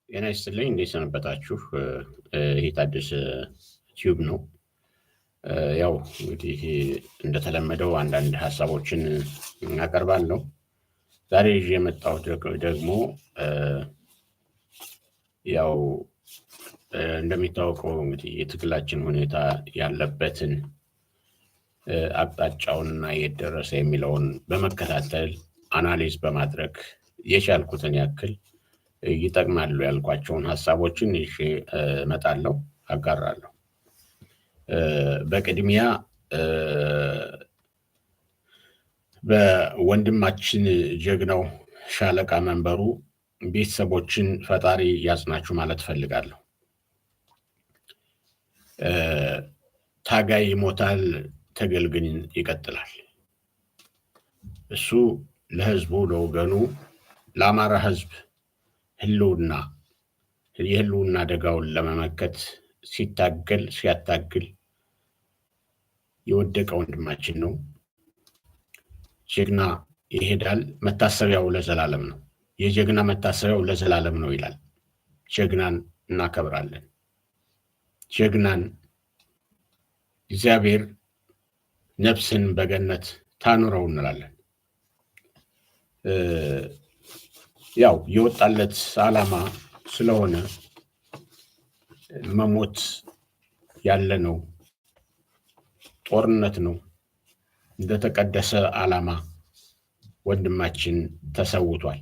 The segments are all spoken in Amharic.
ጤና ይስጥልኝ። እንዴት ሰነበታችሁ? ይሄ ታደሰ ቲዩብ ነው። ያው እንግዲህ እንደተለመደው አንዳንድ ሀሳቦችን አቀርባለሁ። ዛሬ ይዤ የመጣሁት ደግሞ ያው እንደሚታወቀው እንግዲህ የትግላችን ሁኔታ ያለበትን አቅጣጫውንና የት ደረሰ የሚለውን በመከታተል analyze በማድረግ የቻልኩትን ያክል ይጠቅማሉ ያልኳቸውን ሀሳቦችን ይዤ እመጣለሁ፣ አጋራለሁ። በቅድሚያ በወንድማችን ጀግናው ሻለቃ መንበሩ ቤተሰቦችን ፈጣሪ ያጽናችሁ ማለት እፈልጋለሁ። ታጋይ ይሞታል፣ ትግል ግን ይቀጥላል። እሱ ለህዝቡ፣ ለወገኑ፣ ለአማራ ህዝብ ህልውና የህልውና አደጋውን ለመመከት ሲታገል ሲያታግል የወደቀ ወንድማችን ነው። ጀግና ይሄዳል፣ መታሰቢያው ለዘላለም ነው። የጀግና መታሰቢያው ለዘላለም ነው ይላል። ጀግናን እናከብራለን። ጀግናን እግዚአብሔር ነፍስን በገነት ታኑረው እንላለን። ያው የወጣለት ዓላማ ስለሆነ መሞት ያለ ነው። ጦርነት ነው። እንደተቀደሰ ዓላማ ወንድማችን ተሰውቷል።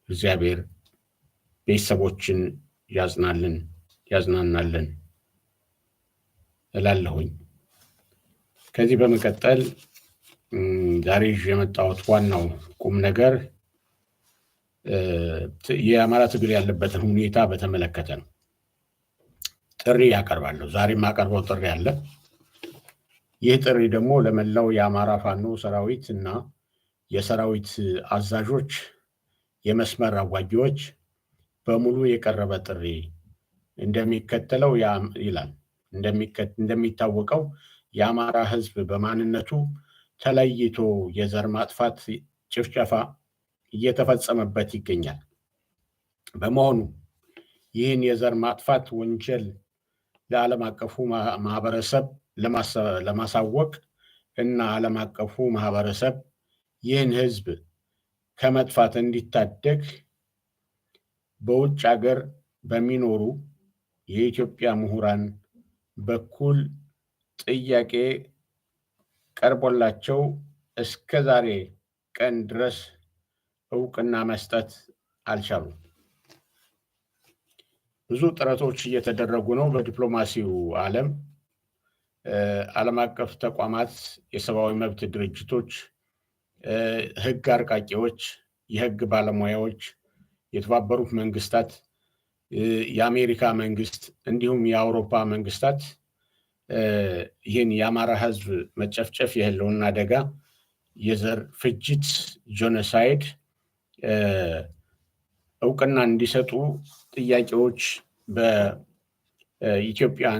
እግዚአብሔር ቤተሰቦችን ያጽናልን፣ ያጽናናልን እላለሁኝ። ከዚህ በመቀጠል ዛሬ ይዤ የመጣሁት ዋናው ቁም ነገር የአማራ ትግል ያለበትን ሁኔታ በተመለከተ ነው። ጥሪ ያቀርባለሁ። ዛሬ የማቀርበው ጥሪ አለ። ይህ ጥሪ ደግሞ ለመላው የአማራ ፋኖ ሰራዊት እና የሰራዊት አዛዦች፣ የመስመር አዋጊዎች በሙሉ የቀረበ ጥሪ እንደሚከተለው ይላል። እንደሚታወቀው የአማራ ሕዝብ በማንነቱ ተለይቶ የዘር ማጥፋት ጭፍጨፋ እየተፈጸመበት ይገኛል። በመሆኑ ይህን የዘር ማጥፋት ወንጀል ለዓለም አቀፉ ማህበረሰብ ለማሳወቅ እና ዓለም አቀፉ ማህበረሰብ ይህን ህዝብ ከመጥፋት እንዲታደግ በውጭ ሀገር በሚኖሩ የኢትዮጵያ ምሁራን በኩል ጥያቄ ቀርቦላቸው እስከ ዛሬ ቀን ድረስ እውቅና መስጠት አልቻሉም። ብዙ ጥረቶች እየተደረጉ ነው። በዲፕሎማሲው ዓለም ዓለም አቀፍ ተቋማት፣ የሰብአዊ መብት ድርጅቶች፣ ህግ አርቃቂዎች፣ የህግ ባለሙያዎች፣ የተባበሩት መንግስታት፣ የአሜሪካ መንግስት እንዲሁም የአውሮፓ መንግስታት ይህን የአማራ ህዝብ መጨፍጨፍ፣ የህልውና አደጋ፣ የዘር ፍጅት genocide እውቅና እንዲሰጡ ጥያቄዎች በኢትዮጵያውያን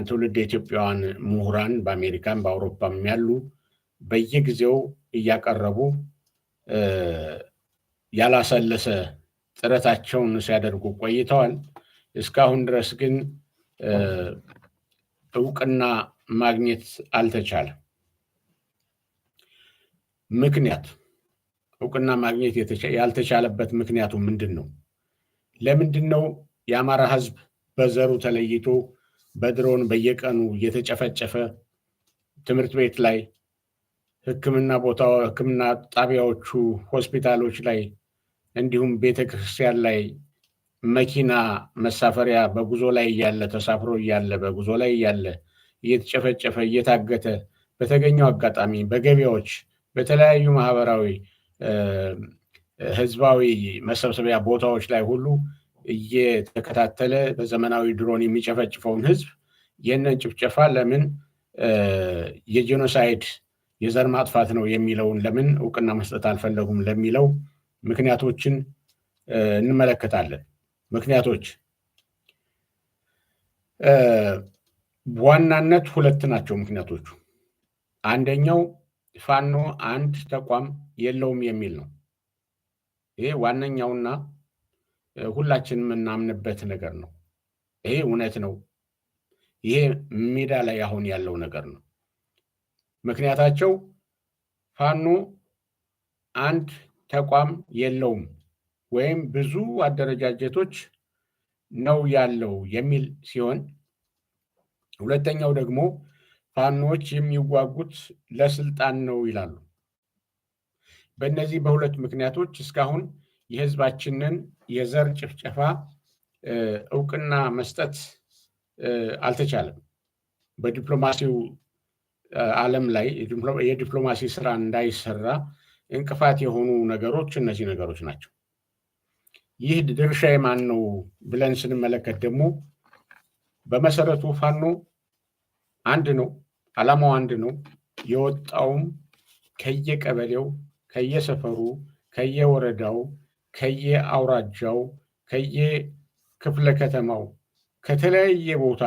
ትውልድ የኢትዮጵያውያን ምሁራን በአሜሪካን በአውሮፓም ያሉ በየጊዜው እያቀረቡ ያላሰለሰ ጥረታቸውን ሲያደርጉ ቆይተዋል። እስካሁን ድረስ ግን እውቅና ማግኘት አልተቻለም። ምክንያት እውቅና ማግኘት ያልተቻለበት ምክንያቱ ምንድን ነው? ለምንድን ነው የአማራ ህዝብ በዘሩ ተለይቶ በድሮን በየቀኑ እየተጨፈጨፈ ትምህርት ቤት ላይ፣ ሕክምና ቦታ፣ ሕክምና ጣቢያዎቹ፣ ሆስፒታሎች ላይ እንዲሁም ቤተክርስቲያን ላይ መኪና መሳፈሪያ በጉዞ ላይ እያለ፣ ተሳፍሮ እያለ፣ በጉዞ ላይ እያለ እየተጨፈጨፈ፣ እየታገተ፣ በተገኘው አጋጣሚ በገበያዎች፣ በተለያዩ ማህበራዊ ህዝባዊ መሰብሰቢያ ቦታዎች ላይ ሁሉ እየተከታተለ በዘመናዊ ድሮን የሚጨፈጭፈውን ህዝብ ይህንን ጭፍጨፋ ለምን የ genocide የዘር ማጥፋት ነው የሚለውን ለምን እውቅና መስጠት አልፈለጉም ለሚለው ምክንያቶችን እንመለከታለን። ምክንያቶች በዋናነት ሁለት ናቸው። ምክንያቶቹ አንደኛው ፋኖ አንድ ተቋም የለውም የሚል ነው። ይሄ ዋነኛውና ሁላችንም የምናምንበት ነገር ነው። ይሄ እውነት ነው። ይሄ ሜዳ ላይ አሁን ያለው ነገር ነው። ምክንያታቸው ፋኖ አንድ ተቋም የለውም ወይም ብዙ አደረጃጀቶች ነው ያለው የሚል ሲሆን፣ ሁለተኛው ደግሞ ፋኖዎች የሚዋጉት ለስልጣን ነው ይላሉ። በእነዚህ በሁለት ምክንያቶች እስካሁን የህዝባችንን የዘር ጭፍጨፋ እውቅና መስጠት አልተቻለም። በዲፕሎማሲው ዓለም ላይ የዲፕሎማሲ ስራ እንዳይሰራ እንቅፋት የሆኑ ነገሮች እነዚህ ነገሮች ናቸው። ይህ ድርሻ የማን ነው ብለን ስንመለከት ደግሞ በመሰረቱ ፋኖ አንድ ነው፣ ዓላማው አንድ ነው። የወጣውም ከየቀበሌው፣ ከየሰፈሩ፣ ከየወረዳው፣ ከየአውራጃው፣ ከየክፍለ ከተማው፣ ከተለያየ ቦታ፣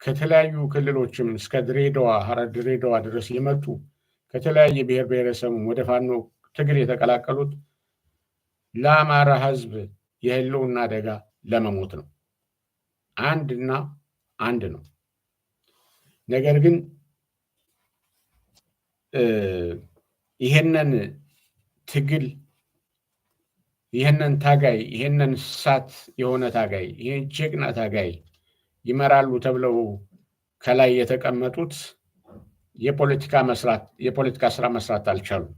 ከተለያዩ ክልሎችም እስከ ድሬዳዋ፣ ሐረር፣ ድሬዳዋ ድረስ የመጡ ከተለያየ ብሔር ብሔረሰብም ወደ ፋኖ ትግል የተቀላቀሉት ለአማራ ሕዝብ የህልውና አደጋ ለመሞት ነው። አንድና አንድ ነው። ነገር ግን ይሄንን ትግል፣ ይህንን ታጋይ፣ ይህንን እሳት የሆነ ታጋይ፣ ይህን ጀግና ታጋይ ይመራሉ ተብለው ከላይ የተቀመጡት የፖለቲካ ስራ መስራት አልቻሉም።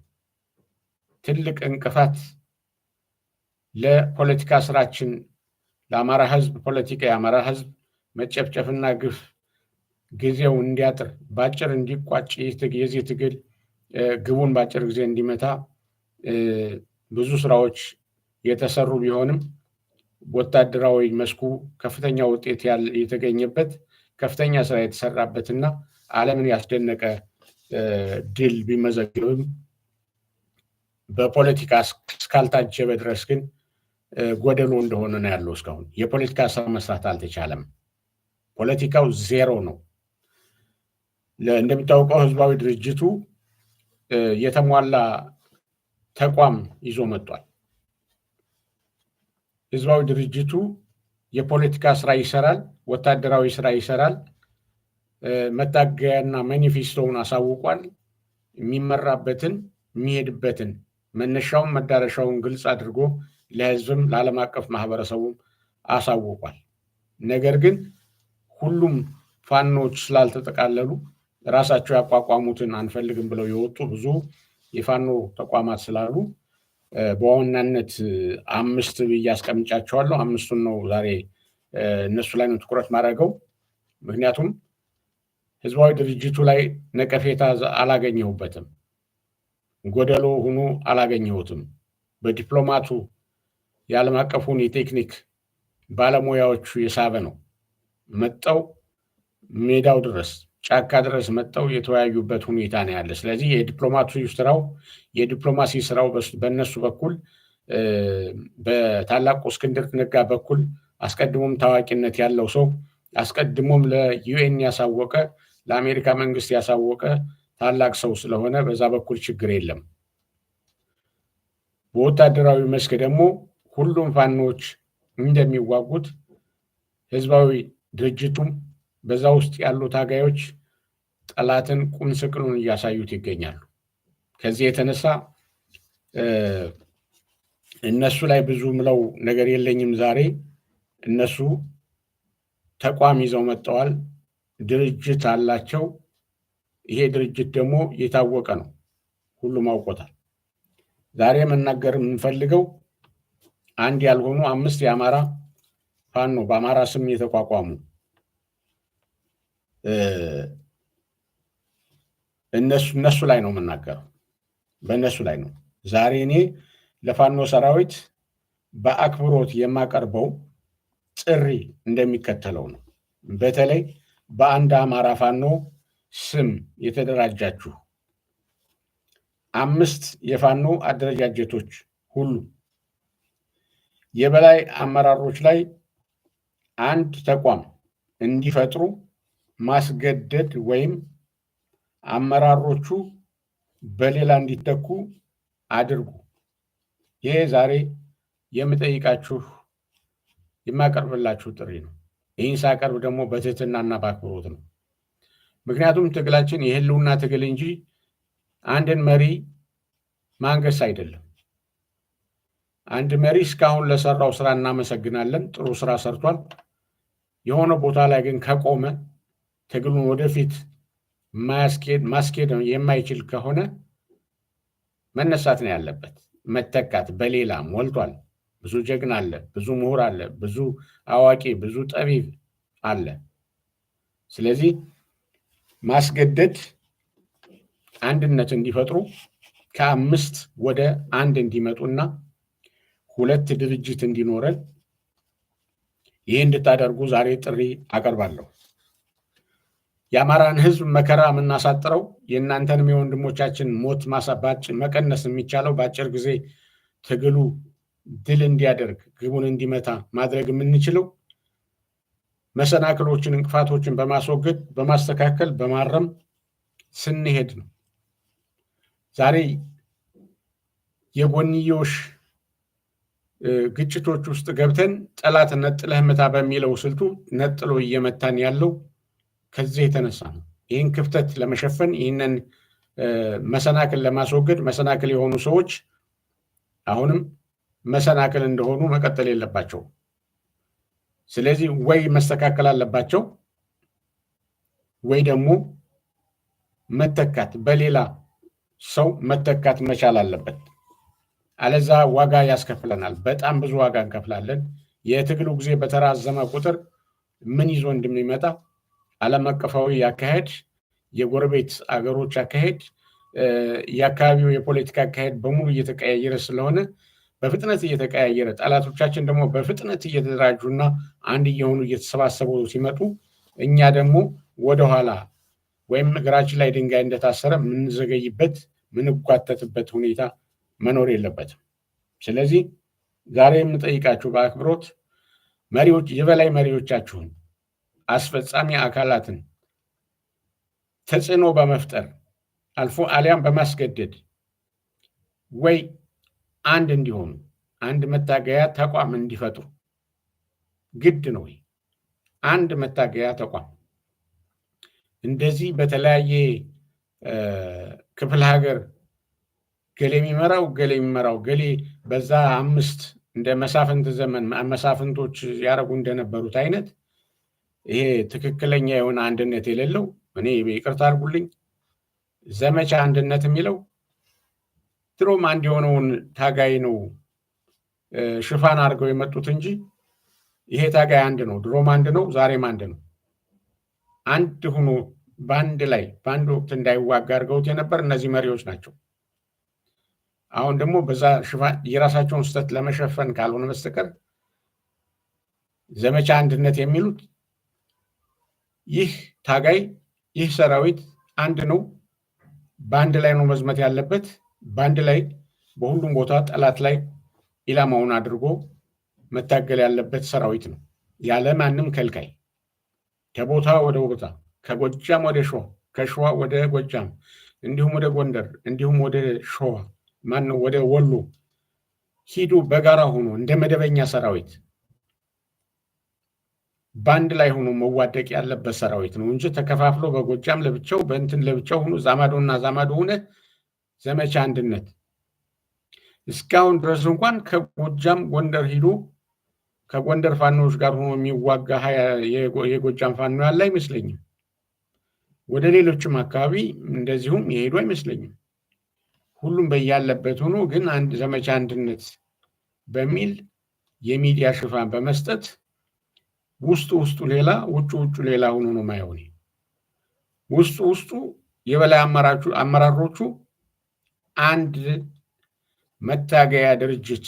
ትልቅ እንቅፋት ለፖለቲካ ስራችን፣ ለአማራ ህዝብ ፖለቲካ፣ የአማራ ህዝብ መጨፍጨፍና ግፍ ጊዜው እንዲያጥር፣ በአጭር እንዲቋጭ፣ የዚህ ትግል ግቡን በአጭር ጊዜ እንዲመታ ብዙ ስራዎች የተሰሩ ቢሆንም ወታደራዊ መስኩ ከፍተኛ ውጤት የተገኘበት፣ ከፍተኛ ስራ የተሰራበትና ዓለምን ያስደነቀ ድል ቢመዘግብም በፖለቲካ እስካልታጀበ ድረስ ግን ጎደሎ እንደሆነ ነው ያለው። እስካሁን የፖለቲካ ስራ መስራት አልተቻለም። ፖለቲካው ዜሮ ነው። እንደሚታወቀው ህዝባዊ ድርጅቱ የተሟላ ተቋም ይዞ መጥቷል። ህዝባዊ ድርጅቱ የፖለቲካ ስራ ይሰራል፣ ወታደራዊ ስራ ይሰራል። መታገያና ማኒፌስቶውን አሳውቋል። የሚመራበትን፣ የሚሄድበትን፣ መነሻውን መዳረሻውን ግልጽ አድርጎ ለህዝብም ለዓለም አቀፍ ማህበረሰቡም አሳውቋል። ነገር ግን ሁሉም ፋኖች ስላልተጠቃለሉ፣ ራሳቸው ያቋቋሙትን አንፈልግም ብለው የወጡ ብዙ የፋኖ ተቋማት ስላሉ በዋናነት አምስት ብዬ አስቀምጫቸዋለሁ። አምስቱን ነው ዛሬ እነሱ ላይ ነው ትኩረት ማድረገው። ምክንያቱም ህዝባዊ ድርጅቱ ላይ ነቀፌታ አላገኘሁበትም፣ ጎደሎ ሆኖ አላገኘሁትም። በዲፕሎማቱ የዓለም አቀፉን የቴክኒክ ባለሙያዎቹ የሳበ ነው። መጠው ሜዳው ድረስ፣ ጫካ ድረስ መጠው የተወያዩበት ሁኔታ ነው ያለ። ስለዚህ የዲፕሎማሲ ስራው በእነሱ በኩል፣ በታላቁ እስክንድር ነጋ በኩል አስቀድሞም ታዋቂነት ያለው ሰው፣ አስቀድሞም ለ UN ያሳወቀ፣ ለአሜሪካ መንግስት ያሳወቀ ታላቅ ሰው ስለሆነ በዛ በኩል ችግር የለም። በወታደራዊ መስክ ደግሞ ሁሉም ፋኖች እንደሚዋጉት ህዝባዊ ድርጅቱም በዛ ውስጥ ያሉ ታጋዮች ጠላትን ቁም ስቅሉን እያሳዩት ይገኛሉ። ከዚህ የተነሳ እነሱ ላይ ብዙ ምለው ነገር የለኝም ዛሬ። እነሱ ተቋም ይዘው መጥተዋል። ድርጅት አላቸው። ይሄ ድርጅት ደግሞ የታወቀ ነው፣ ሁሉም አውቆታል። ዛሬ መናገር የምንፈልገው አንድ ያልሆኑ አምስት የአማራ ፋኖ በአማራ ስም የተቋቋሙ እነሱ ላይ ነው የምናገረው፣ በእነሱ ላይ ነው። ዛሬ እኔ ለፋኖ ሰራዊት በአክብሮት የማቀርበው ጥሪ እንደሚከተለው ነው። በተለይ በአንድ አማራ ፋኖ ስም የተደራጃችሁ አምስት የፋኖ አደረጃጀቶች ሁሉ የበላይ አመራሮች ላይ አንድ ተቋም እንዲፈጥሩ ማስገደድ ወይም አመራሮቹ በሌላ እንዲተኩ አድርጉ። ይሄ ዛሬ የምጠይቃችሁ የማቀርብላችሁ ጥሪ ነው። ይህን ሳቀርብ ደግሞ በትህትናና በአክብሮት ነው። ምክንያቱም ትግላችን የህልውና ትግል እንጂ አንድን መሪ ማንገስ አይደለም። አንድ መሪ እስካሁን ለሰራው ስራ እናመሰግናለን፣ ጥሩ ስራ ሰርቷል። የሆነ ቦታ ላይ ግን ከቆመ፣ ትግሉን ወደፊት ማስኬድ የማይችል ከሆነ መነሳት ነው ያለበት፣ መተካት በሌላ ሞልቷል። ብዙ ጀግና አለ፣ ብዙ ምሁር አለ፣ ብዙ አዋቂ፣ ብዙ ጠቢብ አለ። ስለዚህ ማስገደድ አንድነት እንዲፈጥሩ፣ ከአምስት ወደ አንድ እንዲመጡና ሁለት ድርጅት እንዲኖረን ይህ እንድታደርጉ ዛሬ ጥሪ አቀርባለሁ። የአማራን ሕዝብ መከራ የምናሳጥረው፣ የእናንተንም የወንድሞቻችን ሞት መቀነስ የሚቻለው፣ በአጭር ጊዜ ትግሉ ድል እንዲያደርግ፣ ግቡን እንዲመታ ማድረግ የምንችለው መሰናክሎችን፣ እንቅፋቶችን በማስወገድ፣ በማስተካከል፣ በማረም ስንሄድ ነው። ዛሬ የጎንዮሽ ግጭቶች ውስጥ ገብተን ጠላት ነጥለህ ምታ በሚለው ስልቱ ነጥሎ እየመታን ያለው ከዚህ የተነሳ ነው። ይህን ክፍተት ለመሸፈን፣ ይህንን መሰናክል ለማስወገድ፣ መሰናክል የሆኑ ሰዎች አሁንም መሰናክል እንደሆኑ መቀጠል የለባቸውም። ስለዚህ ወይ መስተካከል አለባቸው ወይ ደግሞ መተካት፣ በሌላ ሰው መተካት መቻል አለበት። አለዛ ዋጋ ያስከፍለናል። በጣም ብዙ ዋጋ እንከፍላለን። የትግሉ ጊዜ በተራዘመ ቁጥር ምን ይዞ እንደሚመጣ ዓለም አቀፋዊ አካሄድ፣ የጎረቤት አገሮች አካሄድ፣ የአካባቢው የፖለቲካ አካሄድ በሙሉ እየተቀያየረ ስለሆነ፣ በፍጥነት እየተቀያየረ፣ ጠላቶቻችን ደግሞ በፍጥነት እየተደራጁና አንድ እየሆኑ እየተሰባሰቡ ሲመጡ እኛ ደግሞ ወደኋላ ወይም እግራችን ላይ ድንጋይ እንደታሰረ የምንዘገይበት፣ የምንጓተትበት ሁኔታ መኖር የለበትም። ስለዚህ ዛሬ የምጠይቃችሁ በአክብሮት መሪዎች፣ የበላይ መሪዎቻችሁን፣ አስፈጻሚ አካላትን ተጽዕኖ በመፍጠር አልፎ አሊያም በማስገደድ ወይ አንድ እንዲሆኑ፣ አንድ መታገያ ተቋም እንዲፈጥሩ ግድ ነው። አንድ መታገያ ተቋም እንደዚህ በተለያየ ክፍለ ሀገር ገሌ የሚመራው፣ ገሌ የሚመራው፣ ገሌ በዛ አምስት እንደ መሳፍንት ዘመን መሳፍንቶች ያደረጉ እንደነበሩት አይነት ይሄ ትክክለኛ የሆነ አንድነት የሌለው፣ እኔ ይቅርታ አድርጉልኝ፣ ዘመቻ አንድነት የሚለው ድሮም አንድ የሆነውን ታጋይ ነው ሽፋን አድርገው የመጡት እንጂ ይሄ ታጋይ አንድ ነው። ድሮም አንድ ነው፣ ዛሬም አንድ ነው። አንድ ሆኖ በአንድ ላይ በአንድ ወቅት እንዳይዋጋ አድርገውት የነበር እነዚህ መሪዎች ናቸው። አሁን ደግሞ በዛ ሽፋን የራሳቸውን ስህተት ለመሸፈን ካልሆነ በስተቀር ዘመቻ አንድነት የሚሉት፣ ይህ ታጋይ፣ ይህ ሰራዊት አንድ ነው። በአንድ ላይ ነው መዝመት ያለበት። በአንድ ላይ በሁሉም ቦታ ጠላት ላይ ኢላማውን አድርጎ መታገል ያለበት ሰራዊት ነው። ያለ ማንም ከልካይ ከቦታ ወደ ቦታ፣ ከጎጃም ወደ ሸዋ፣ ከሸዋ ወደ ጎጃም፣ እንዲሁም ወደ ጎንደር፣ እንዲሁም ወደ ሸዋ፣ ማነው ወደ ወሎ ሂዱ፣ በጋራ ሆኖ እንደ መደበኛ ሰራዊት በአንድ ላይ ሆኖ መዋደቅ ያለበት ሰራዊት ነው እንጂ ተከፋፍሎ በጎጃም ለብቻው፣ በእንትን ለብቻው ሆኖ፣ ዛማዶና ዛማዶ ሆነ ዘመቻ አንድነት እስካሁን ድረስ እንኳን ከጎጃም ጎንደር ሂዶ ከጎንደር ፋኖዎች ጋር ሆኖ የሚዋጋ የጎጃም ፋኖ ያለ አይመስለኝም። ወደ ሌሎችም አካባቢ እንደዚሁም የሄዱ አይመስለኝም። ሁሉም በያለበት ሆኖ ግን አንድ ዘመቻ አንድነት በሚል የሚዲያ ሽፋን በመስጠት ውስጡ ውስጡ ሌላ፣ ውጩ ውጩ ሌላ ሆኖ ነው ማየው። ውስጡ ውስጡ የበላይ አመራሮቹ አንድ መታገያ ድርጅት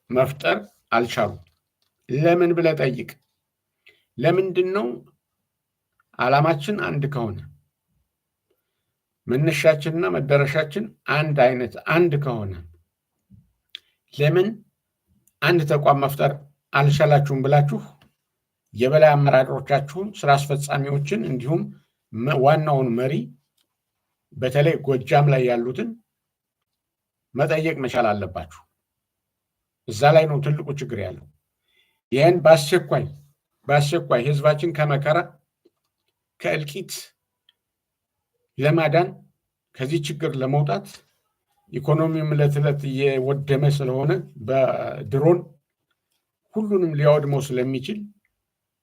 መፍጠር አልቻሉም። ለምን ብለህ ጠይቅ። ለምንድን ነው? ዓላማችን አንድ ከሆነ፣ መነሻችንና መዳረሻችን አንድ አይነት አንድ ከሆነ ለምን አንድ ተቋም መፍጠር አልቻላችሁም ብላችሁ የበላይ አመራሮቻችሁን፣ ስራ አስፈጻሚዎችን፣ እንዲሁም ዋናውን መሪ፣ በተለይ ጎጃም ላይ ያሉትን መጠየቅ መቻል አለባችሁ። እዛ ላይ ነው ትልቁ ችግር ያለው። ይህን በአስቸኳይ በአስቸኳይ ህዝባችን ከመከራ፣ ከእልቂት ለማዳን፣ ከዚህ ችግር ለመውጣት፣ ኢኮኖሚውም ዕለት ዕለት እየወደመ ስለሆነ፣ በድሮን ሁሉንም ሊያወድመው ስለሚችል፣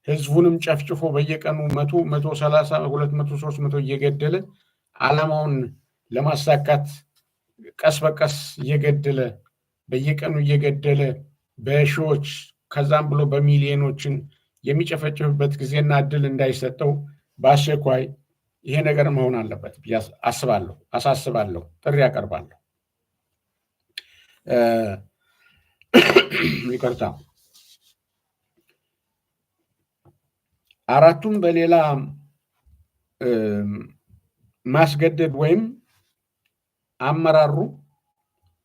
ህዝቡንም ጨፍጭፎ በየቀኑ 100፣ 130፣ 200፣ 300 እየገደለ ዓላማውን ለማሳካት ቀስ በቀስ እየገደለ፣ በየቀኑ እየገደለ፣ በሺዎች ከዛም ብሎ በሚሊዮኖችን የሚጨፈጭፍበት ጊዜና እድል እንዳይሰጠው በአስቸኳይ ይሄ ነገር መሆን አለበት ብዬ አስባለሁ፣ አሳስባለሁ፣ ጥሪ ያቀርባለሁ። ይቅርታ። አራቱም በሌላ ማስገደድ ወይም አመራሩ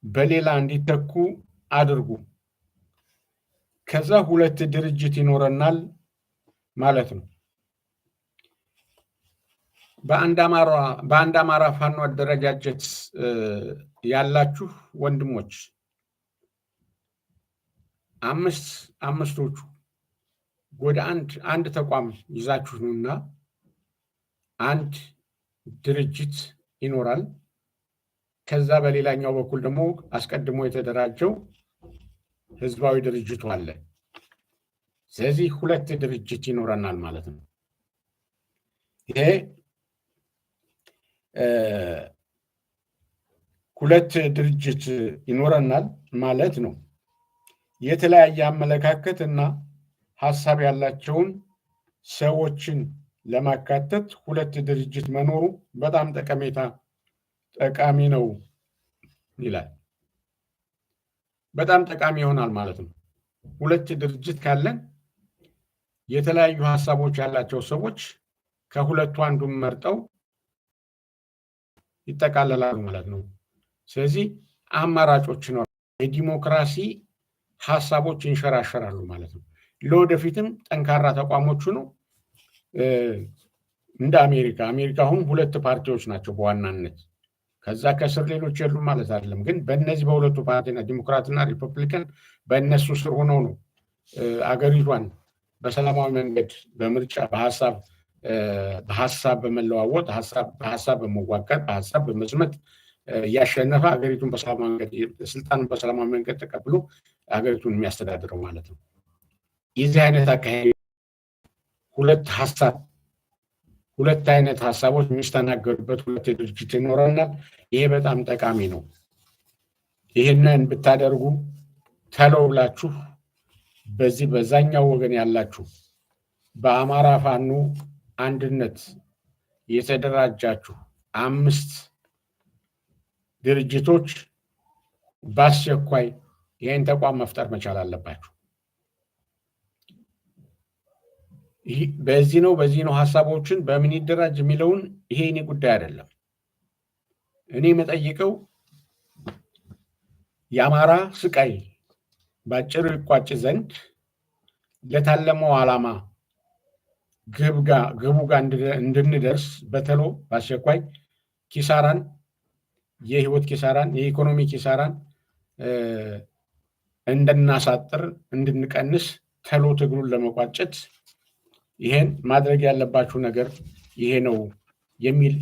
በሌላ እንዲተኩ አድርጉ። ከዛ ሁለት ድርጅት ይኖረናል ማለት ነው። በአንድ አማራ ፋኖ አደረጃጀት ያላችሁ ወንድሞች አምስት አምስቶቹ ወደ አንድ ተቋም ይዛችሁ ነውና አንድ ድርጅት ይኖራል። ከዛ በሌላኛው በኩል ደግሞ አስቀድሞ የተደራጀው ህዝባዊ ድርጅቱ አለ። ስለዚህ ሁለት ድርጅት ይኖረናል ማለት ነው። ይሄ ሁለት ድርጅት ይኖረናል ማለት ነው። የተለያየ አመለካከት እና ሀሳብ ያላቸውን ሰዎችን ለማካተት ሁለት ድርጅት መኖሩ በጣም ጠቀሜታ ጠቃሚ ነው ይላል። በጣም ጠቃሚ ይሆናል ማለት ነው። ሁለት ድርጅት ካለን የተለያዩ ሀሳቦች ያላቸው ሰዎች ከሁለቱ አንዱን መርጠው ይጠቃለላሉ ማለት ነው። ስለዚህ አማራጮች ነው፣ የዲሞክራሲ ሀሳቦች ይንሸራሸራሉ ማለት ነው። ለወደፊትም ጠንካራ ተቋሞቹ ነው። እንደ አሜሪካ፣ አሜሪካ አሁን ሁለት ፓርቲዎች ናቸው በዋናነት። ከዛ ከስር ሌሎች የሉም ማለት አይደለም። ግን በእነዚህ በሁለቱ ፓርቲና ዲሞክራትና ሪፐብሊካን በእነሱ ስር ሆነው ነው አገሪቷን በሰላማዊ መንገድ በምርጫ፣ በሀሳብ በመለዋወጥ፣ በሀሳብ በመዋጋት፣ በሀሳብ በመዝመት እያሸነፈ ሀገሪቱን በሰላማዊ መንገድ፣ ስልጣኑን በሰላማዊ መንገድ ተቀብሎ ሀገሪቱን የሚያስተዳድረው ማለት ነው። የዚህ አይነት አካሄድ ሁለት ሀሳብ፣ ሁለት አይነት ሀሳቦች የሚስተናገዱበት ሁለት ድርጅት ይኖረናል። ይሄ በጣም ጠቃሚ ነው። ይህንን ብታደርጉ ተሎ ብላችሁ በዚህ በዛኛው ወገን ያላችሁ በአማራ ፋኖ አንድነት የተደራጃችሁ አምስት ድርጅቶች በአስቸኳይ ይህን ተቋም መፍጠር መቻል አለባችሁ። በዚህ ነው ሀሳቦችን በምን ይደራጅ የሚለውን ይሄ እኔ ጉዳይ አይደለም። እኔ የምጠይቀው የአማራ ስቃይ በአጭሩ ይቋጭ ዘንድ፣ ለታለመው ዓላማ ግቡ ጋር እንድንደርስ በተሎ በአስቸኳይ ኪሳራን፣ የህይወት ኪሳራን፣ የኢኮኖሚ ኪሳራን እንድናሳጥር፣ እንድንቀንስ፣ ተሎ ትግሉን ለመቋጨት ይሄን ማድረግ ያለባችሁ ነገር ይሄ ነው የሚል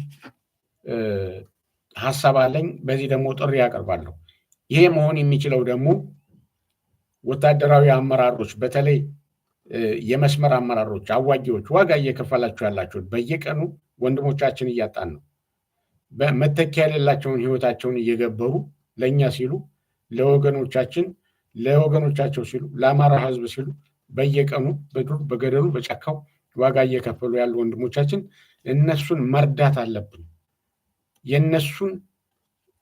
ሀሳብ አለኝ። በዚህ ደግሞ ጥሪ ያቀርባለሁ። ይሄ መሆን የሚችለው ደግሞ ወታደራዊ አመራሮች፣ በተለይ የመስመር አመራሮች፣ አዋጊዎች፣ ዋጋ እየከፈላችሁ ያላችሁት፣ በየቀኑ ወንድሞቻችን እያጣን ነው። መተኪያ የሌላቸውን ህይወታቸውን እየገበሩ ለእኛ ሲሉ፣ ለወገኖቻችን፣ ለወገኖቻቸው ሲሉ፣ ለአማራ ህዝብ ሲሉ በየቀኑ በዱር በገደሉ በጫካው ዋጋ እየከፈሉ ያሉ ወንድሞቻችን እነሱን መርዳት አለብን። የእነሱን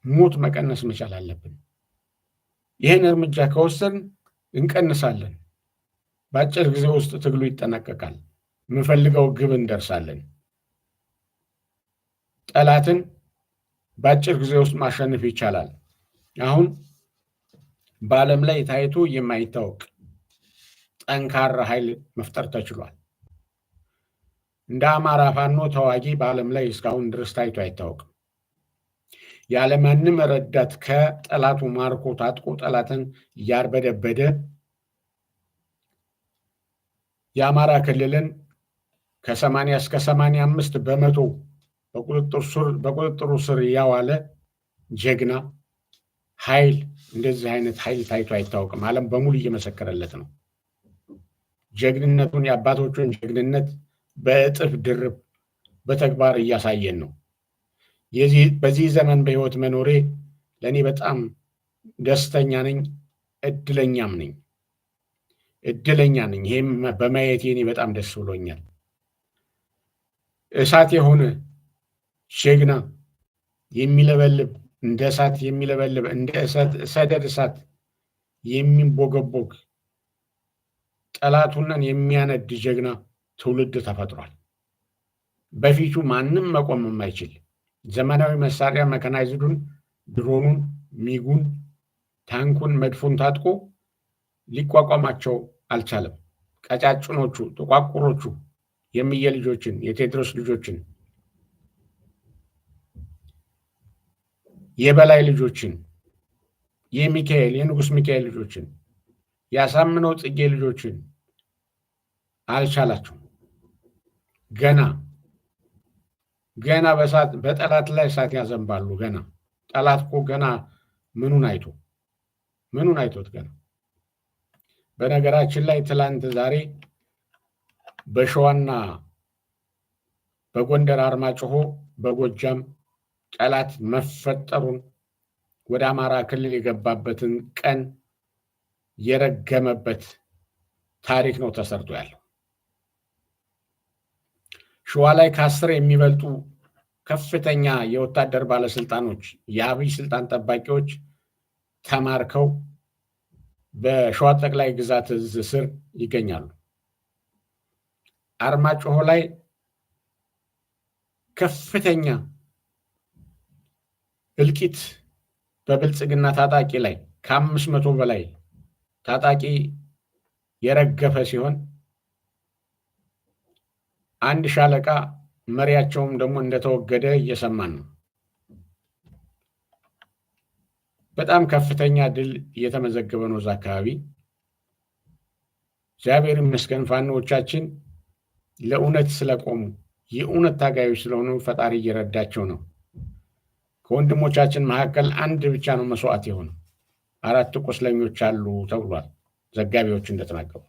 ሞት መቀነስ መቻል አለብን። ይህን እርምጃ ከወሰድን እንቀንሳለን። በአጭር ጊዜ ውስጥ ትግሉ ይጠናቀቃል። የምንፈልገው ግብ እንደርሳለን። ጠላትን በአጭር ጊዜ ውስጥ ማሸነፍ ይቻላል። አሁን በዓለም ላይ ታይቶ የማይታወቅ ጠንካራ ኃይል መፍጠር ተችሏል። እንደ አማራ ፋኖ ተዋጊ በዓለም ላይ እስካሁን ድረስ ታይቶ አይታወቅም። ያለማንም ረዳት ከጠላቱ ማርኮ ታጥቆ ጠላትን እያርበደበደ የአማራ ክልልን ከ80 እስከ 85% በቁጥጥሩ ስር ያዋለ ጀግና ኃይል፣ እንደዚህ አይነት ኃይል ታይቶ አይታወቅም። ዓለም በሙሉ እየመሰከረለት ነው። ጀግንነቱን፣ የአባቶቹን ጀግንነት በእጥፍ ድርብ በተግባር እያሳየን ነው። በዚህ ዘመን በህይወት መኖሬ ለእኔ በጣም ደስተኛ ነኝ፣ እድለኛም ነኝ። እድለኛ ነኝ። ይሄም በማየቴ እኔ በጣም ደስ ብሎኛል። እሳት የሆነ ጀግና፣ የሚለበልብ፣ እንደ እሳት የሚለበልብ፣ እንደ ሰደድ እሳት የሚንቦገቦግ፣ ጠላቱንን የሚያነድ ጀግና ትውልድ ተፈጥሯል። በፊቱ ማንም መቆም የማይችል፣ ዘመናዊ መሳሪያ መካናይዝዱን፣ ድሮኑን፣ ሚጉን፣ ታንኩን፣ መድፉን ታጥቆ ሊቋቋማቸው አልቻለም። ቀጫጭኖቹ፣ ጥቋቁሮቹ የምየ ልጆችን፣ የቴዎድሮስ ልጆችን፣ የበላይ ልጆችን፣ የሚካኤል፣ የንጉስ ሚካኤል ልጆችን፣ የአሳምነው ጽጌ ልጆችን አልቻላቸውም። ገና ገና በእሳት በጠላት ላይ እሳት ያዘንባሉ። ገና ጠላት እኮ ገና ምኑን አይቶ፣ ምኑን አይቶት ገና። በነገራችን ላይ ትላንት ዛሬ በሸዋና በጎንደር አርማጭሆ፣ በጎጃም ጠላት መፈጠሩን፣ ወደ አማራ ክልል የገባበትን ቀን የረገመበት ታሪክ ነው ተሰርቶ ያለው። ሸዋ ላይ ከ10 የሚበልጡ ከፍተኛ የወታደር ባለስልጣኖች፣ የአብይ ስልጣን ጠባቂዎች ተማርከው በሸዋ ጠቅላይ ግዛት እዝ ስር ይገኛሉ። አርማጭሆ ላይ ከፍተኛ እልቂት በብልጽግና ታጣቂ ላይ ከ500 በላይ ታጣቂ የረገፈ ሲሆን አንድ ሻለቃ መሪያቸውም ደግሞ እንደተወገደ እየሰማን ነው። በጣም ከፍተኛ ድል እየተመዘገበ ነው እዛ አካባቢ። እግዚአብሔር ይመስገን፣ ፋኖዎቻችን ለእውነት ስለቆሙ፣ የእውነት ታጋዮች ስለሆኑ ፈጣሪ እየረዳቸው ነው። ከወንድሞቻችን መካከል አንድ ብቻ ነው መስዋዕት የሆነው። አራት ቁስለኞች አሉ ተብሏል፣ ዘጋቢዎች እንደተናገሩት።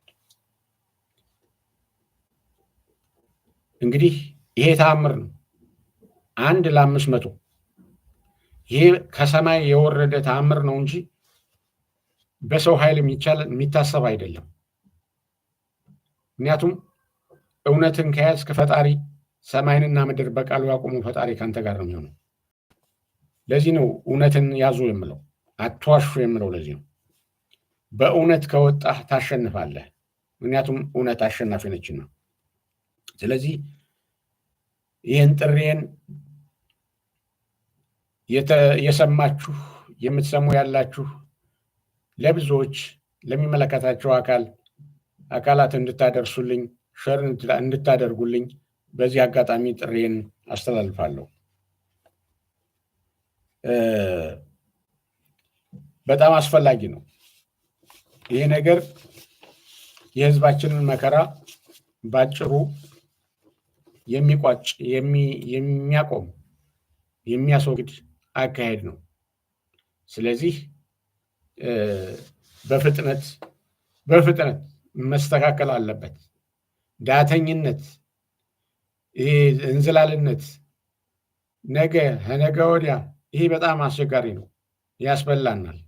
እንግዲህ ይሄ ተአምር ነው። 1 ለ500፣ ይሄ ከሰማይ የወረደ ተአምር ነው እንጂ በሰው ኃይል የሚቻል፣ የሚታሰብ አይደለም። ምክንያቱም እውነትን ከያዝክ ፈጣሪ፣ ሰማይንና ምድር በቃሉ ያቆሙ ፈጣሪ ከአንተ ጋር ነው የሚሆነው። ለዚህ ነው እውነትን ያዙ የምለው፣ አትዋሹ የምለው ለዚህ ነው። በእውነት ከወጣህ ታሸንፋለህ። ምክንያቱም እውነት አሸናፊ ነችና። ስለዚህ ይህን ጥሪዬን የሰማችሁ፣ የምትሰሙ ያላችሁ ለብዙዎች፣ ለሚመለከታቸው አካላት እንድታደርሱልኝ፣ share እንድታደርጉልኝ በዚህ አጋጣሚ ጥሪዬን አስተላልፋለሁ። በጣም አስፈላጊ ነው። ይሄ ነገር የህዝባችንን መከራ ባጭሩ የሚቋጭ፣ የሚያቆም፣ የሚያስወግድ አካሄድ ነው። ስለዚህ በፍጥነት በፍጥነት መስተካከል አለበት። ዳተኝነት፣ ይሄ እንዝላልነት፣ ነገ ከነገ ወዲያ፣ ይሄ በጣም አስቸጋሪ ነው፣ ያስበላናል።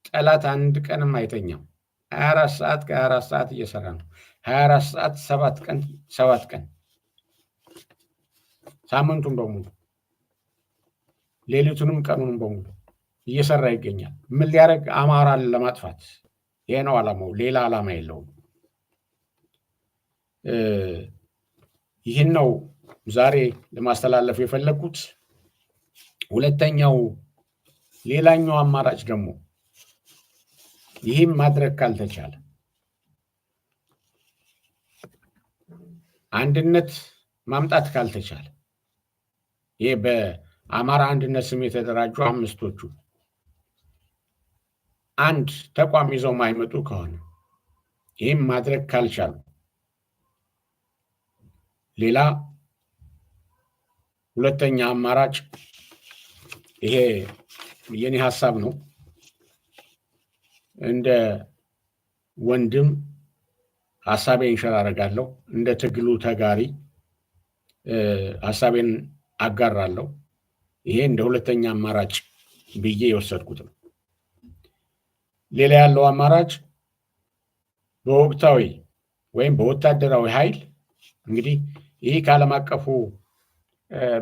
ጠላት አንድ ቀንም አይተኛም። 24 ሰዓት ከ24 ሰዓት እየሰራ ነው። 24 ሰዓት፣ 7 ቀን 7 ቀን፣ ሳምንቱን በሙሉ፣ ሌሊቱንም ቀኑንም በሙሉ እየሰራ ይገኛል። ምን ሊያደርግ? አማራን ለማጥፋት። ይሄ ነው ዓላማው፣ ሌላ ዓላማ የለውም። ይህን ነው ዛሬ ለማስተላለፍ የፈለግኩት። ሁለተኛው፣ ሌላኛው አማራጭ ደግሞ ይህም ማድረግ ካልተቻለ፣ አንድነት ማምጣት ካልተቻለ፣ ይህ በአማራ አንድነት ስም የተደራጁ አምስቶቹ አንድ ተቋም ይዘው ማይመጡ ከሆነ፣ ይህም ማድረግ ካልቻሉ ሌላ ሁለተኛ አማራጭ፣ ይሄ የኔ ሀሳብ ነው። እንደ ወንድም ሀሳቤን share አደርጋለሁ። እንደ ትግሉ ተጋሪ ሀሳቤን አጋራለሁ። ይሄ እንደ ሁለተኛ አማራጭ ብዬ የወሰድኩት ነው። ሌላ ያለው አማራጭ በወቅታዊ ወይም በወታደራዊ ኃይል፣ እንግዲህ ይህ ከዓለም አቀፉ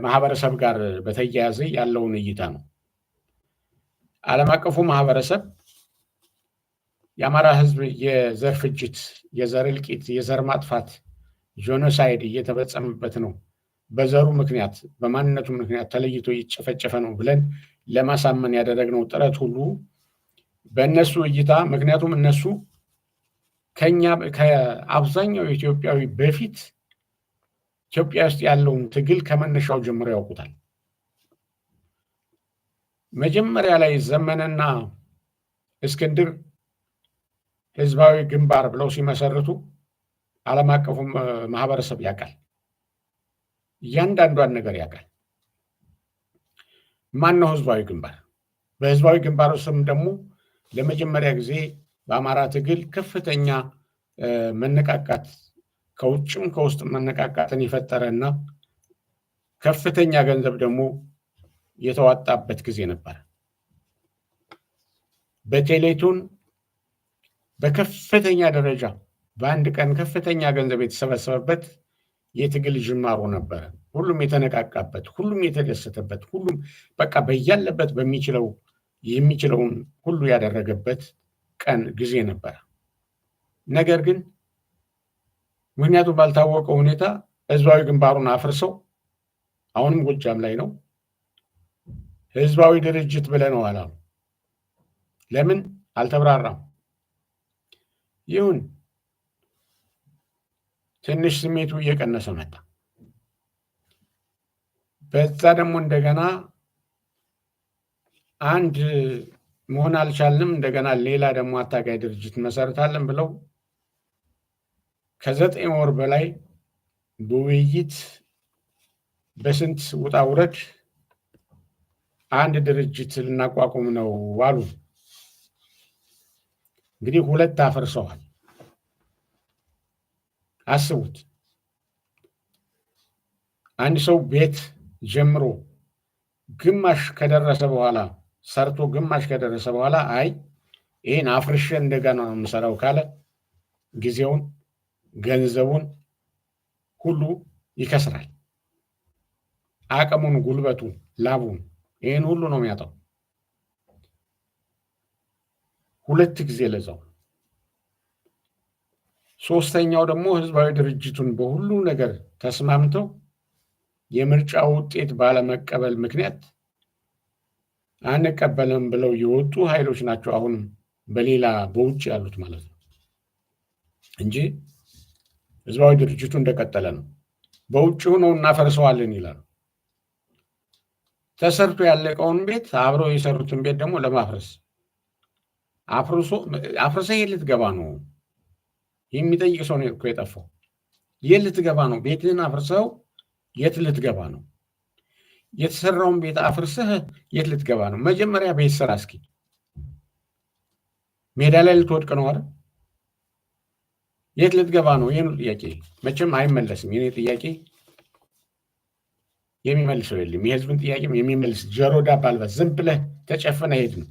ማህበረሰብ ጋር በተያያዘ ያለውን እይታ ነው። ዓለም አቀፉ ማህበረሰብ የአማራ ሕዝብ የዘር ፍጅት፣ የዘር እልቂት፣ የዘር ማጥፋት፣ genocide እየተፈጸመበት ነው፣ በዘሩ ምክንያት፣ በማንነቱ ምክንያት ተለይቶ እየተጨፈጨፈ ነው ብለን ለማሳመን ያደረግነው ጥረት ሁሉ በእነሱ እይታ፣ ምክንያቱም እነሱ ከኛ ከአብዛኛው ኢትዮጵያዊ በፊት ኢትዮጵያ ውስጥ ያለውን ትግል ከመነሻው ጀምሮ ያውቁታል። መጀመሪያ ላይ ዘመነና እስክንድር ህዝባዊ ግንባር ብለው ሲመሰርቱ ዓለም አቀፉ ማህበረሰብ ያውቃል። እያንዳንዷን ነገር ያውቃል። ማን ነው ህዝባዊ ግንባር? በህዝባዊ ግንባር ስም ደግሞ ለመጀመሪያ ጊዜ በአማራ ትግል ከፍተኛ መነቃቃት፣ ከውጭም ከውስጥ መነቃቃትን የፈጠረ እና ከፍተኛ ገንዘብ ደግሞ የተዋጣበት ጊዜ ነበር። በቴሌቶን በከፍተኛ ደረጃ በአንድ ቀን ከፍተኛ ገንዘብ የተሰበሰበበት የትግል ጅማሮ ነበረ። ሁሉም የተነቃቃበት፣ ሁሉም የተደሰተበት፣ ሁሉም በቃ በያለበት በሚችለው የሚችለውን ሁሉ ያደረገበት ቀን ጊዜ ነበረ። ነገር ግን ምክንያቱም ባልታወቀ ሁኔታ ህዝባዊ ግንባሩን አፍርሰው፣ አሁንም ጎጃም ላይ ነው፣ ህዝባዊ ድርጅት ብለነዋል አሉ። ለምን አልተብራራም። ይሁን፣ ትንሽ ስሜቱ እየቀነሰ መጣ። በዛ ደግሞ እንደገና አንድ መሆን አልቻልንም፣ እንደገና ሌላ ደግሞ አታጋይ ድርጅት መሰረታለን ብለው ከ9 ወር በላይ በውይይት፣ በስንት ውጣ ውረድ አንድ ድርጅት ልናቋቁም ነው አሉ። እንግዲህ ሁለት አፍርሰዋል። አስቡት። አንድ ሰው ቤት ጀምሮ ግማሽ ከደረሰ በኋላ፣ ሰርቶ ግማሽ ከደረሰ በኋላ፣ አይ ይህን አፍርሼ እንደገና ነው የምሰራው ካለ ጊዜውን፣ ገንዘቡን ሁሉ ይከስራል። አቅሙን፣ ጉልበቱን፣ ላቡን፣ ይህን ሁሉ ነው የሚያጣው። ሁለት ጊዜ ለዛው። ሶስተኛው ደግሞ ህዝባዊ ድርጅቱን በሁሉ ነገር ተስማምተው የምርጫ ውጤት ባለመቀበል ምክንያት አንቀበልም ብለው የወጡ ኃይሎች ናቸው። አሁንም በሌላ በውጭ ያሉት ማለት ነው እንጂ ህዝባዊ ድርጅቱ እንደቀጠለ ነው። በውጭ ሆነው እናፈርሰዋለን ይላሉ። ተሰርቶ ያለቀውን ቤት፣ አብረው የሰሩትን ቤት ደግሞ ለማፍረስ፣ አፍርሰህ የት ልትገባ ነው? የሚጠይቅ ሰው ነው እኮ የጠፋው። የት ልትገባ ነው? ቤትህን አፍርሰው የት ልትገባ ነው? የተሰራውን ቤት አፍርሰህ የት ልትገባ ነው? መጀመሪያ ቤት ስራ እስኪ። ሜዳ ላይ ልትወድቅ ነው አይደል? የት ልትገባ ነው? ይህን ጥያቄ መቼም አይመለስም። የኔ ጥያቄ የሚመልሰው የለም። የህዝብን ጥያቄ የሚመልስ ጆሮ ዳባ ልበስ። ዝም ብለህ ተጨፍነህ ሄድ ነው።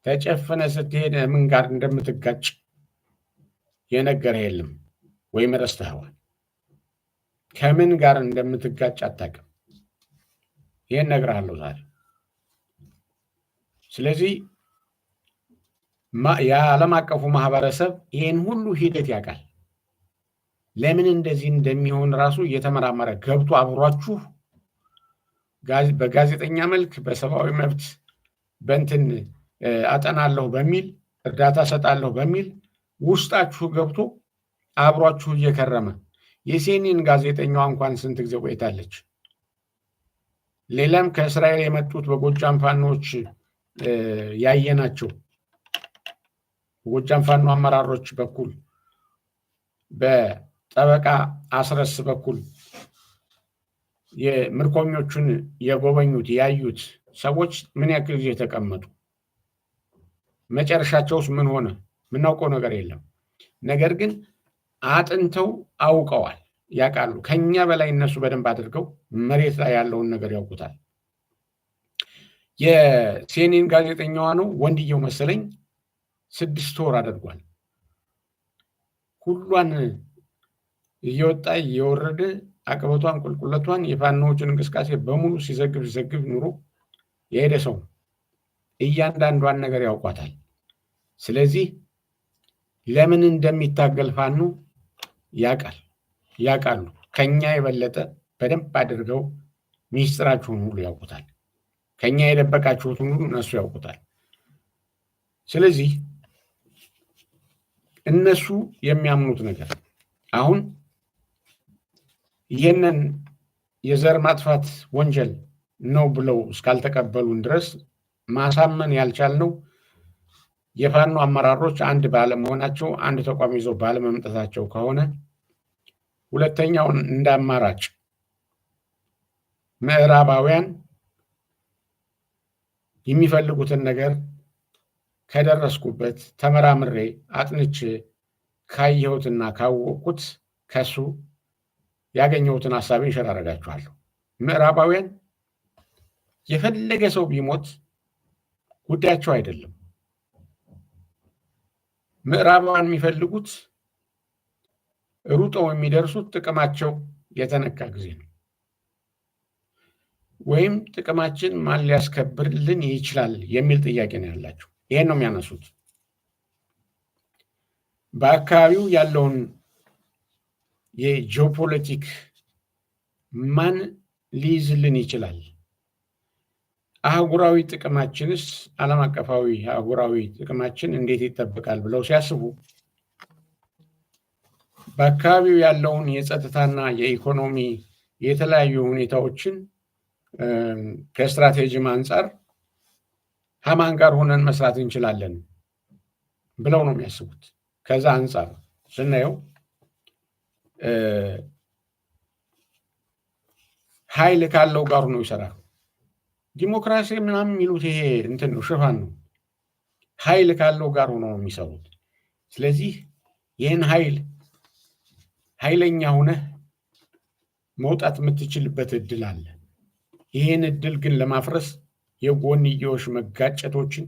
ተጨፍነህ ስትሄድ ምን ጋር እንደምትጋጭ የነገረህ የለም፣ ወይም ረስተኸዋል። ከምን ጋር እንደምትጋጭ አታውቅም። ይህን እነግርሃለሁ ዛሬ። ስለዚህ የዓለም አቀፉ ማህበረሰብ ይህን ሁሉ ሂደት ያውቃል። ለምን እንደዚህ እንደሚሆን ራሱ እየተመራመረ ገብቶ አብሯችሁ በጋዜጠኛ መልክ፣ በሰብአዊ መብት በእንትን አጠናለሁ በሚል፣ እርዳታ ሰጣለሁ በሚል ውስጣችሁ ገብቶ አብሯችሁ እየከረመ፣ የሲኤንኤን ጋዜጠኛዋ እንኳን ስንት ጊዜ ቆይታለች። ሌላም ከእስራኤል የመጡት በጎጃም ፋኖች ያየናቸው፣ በጎጃም ፋኖ አመራሮች በኩል፣ በጠበቃ አስረስ በኩል የምርኮኞቹን የጎበኙት ያዩት ሰዎች ምን ያክል ጊዜ ተቀመጡ? መጨረሻቸውስ ምን ሆነ? የምናውቀው ነገር የለም። ነገር ግን አጥንተው አውቀዋል፣ ያውቃሉ። ከኛ በላይ እነሱ በደንብ አድርገው መሬት ላይ ያለውን ነገር ያውቁታል። የሲኤንኤን ጋዜጠኛዋ ነው ወንድየው መሰለኝ 6 ወር አድርጓል። ሁሏን እየወጣ እየወረደ አቀበቷን ቁልቁለቷን የፋኖዎችን እንቅስቃሴ በሙሉ ሲዘግብ ሲዘግብ ኑሮ የሄደ ሰው እያንዳንዷን ነገር ያውቋታል። ስለዚህ ለምን እንደሚታገል ፋኖ ያውቃል፣ ያውቃሉ። ከኛ የበለጠ በደንብ አድርገው ሚስጥራችሁን ሁሉ ያውቁታል። ከኛ የደበቃችሁትን ሁሉ እነሱ ያውቁታል። ስለዚህ እነሱ የሚያምኑት ነገር አሁን ይህንን የዘር ማጥፋት ወንጀል ነው ብለው እስካልተቀበሉን ድረስ ማሳመን ያልቻልነው የፋኖ አመራሮች አንድ ባለመሆናቸው፣ አንድ ተቋም ይዘው ባለመምጣታቸው ከሆነ፣ ሁለተኛውን እንደ አማራጭ ምዕራባውያን የሚፈልጉትን ነገር ከደረስኩበት፣ ተመራምሬ አጥንቼ ካየሁትና ካወቅኩት ከሱ ያገኘሁትን ሀሳቤን share አደርጋችኋለሁ። ምዕራባውያን የፈለገ ሰው ቢሞት ጉዳያቸው አይደለም። ምዕራባውያን የሚፈልጉት፣ ሩጠው የሚደርሱት ጥቅማቸው የተነካ ጊዜ ነው። ወይም ጥቅማችን ማን ሊያስከብርልን ይችላል የሚል ጥያቄ ነው ያላቸው። ይሄን ነው የሚያነሱት። በአካባቢው ያለውን የጂኦፖለቲክ ማን ሊይዝልን ይችላል? አህጉራዊ ጥቅማችንስ፣ ዓለም አቀፋዊ አህጉራዊ ጥቅማችን እንዴት ይጠበቃል ብለው ሲያስቡ በአካባቢው ያለውን የጸጥታና የኢኮኖሚ የተለያዩ ሁኔታዎችን ከስትራቴጂም አንጻር ከማን ጋር ሆነን መስራት እንችላለን ብለው ነው የሚያስቡት። ከዛ አንጻር ስናየው ኃይል ካለው ጋር ነው ይሰራል። ዲሞክራሲ ምናምን የሚሉት ይሄ እንትን ነው፣ ሽፋን ነው። ኃይል ካለው ጋር ሆኖ ነው የሚሰሩት። ስለዚህ ይህን ኃይል ኃይለኛ ሆነህ መውጣት የምትችልበት እድል አለ። ይህን እድል ግን ለማፍረስ የጎንዮሽ መጋጨቶችን፣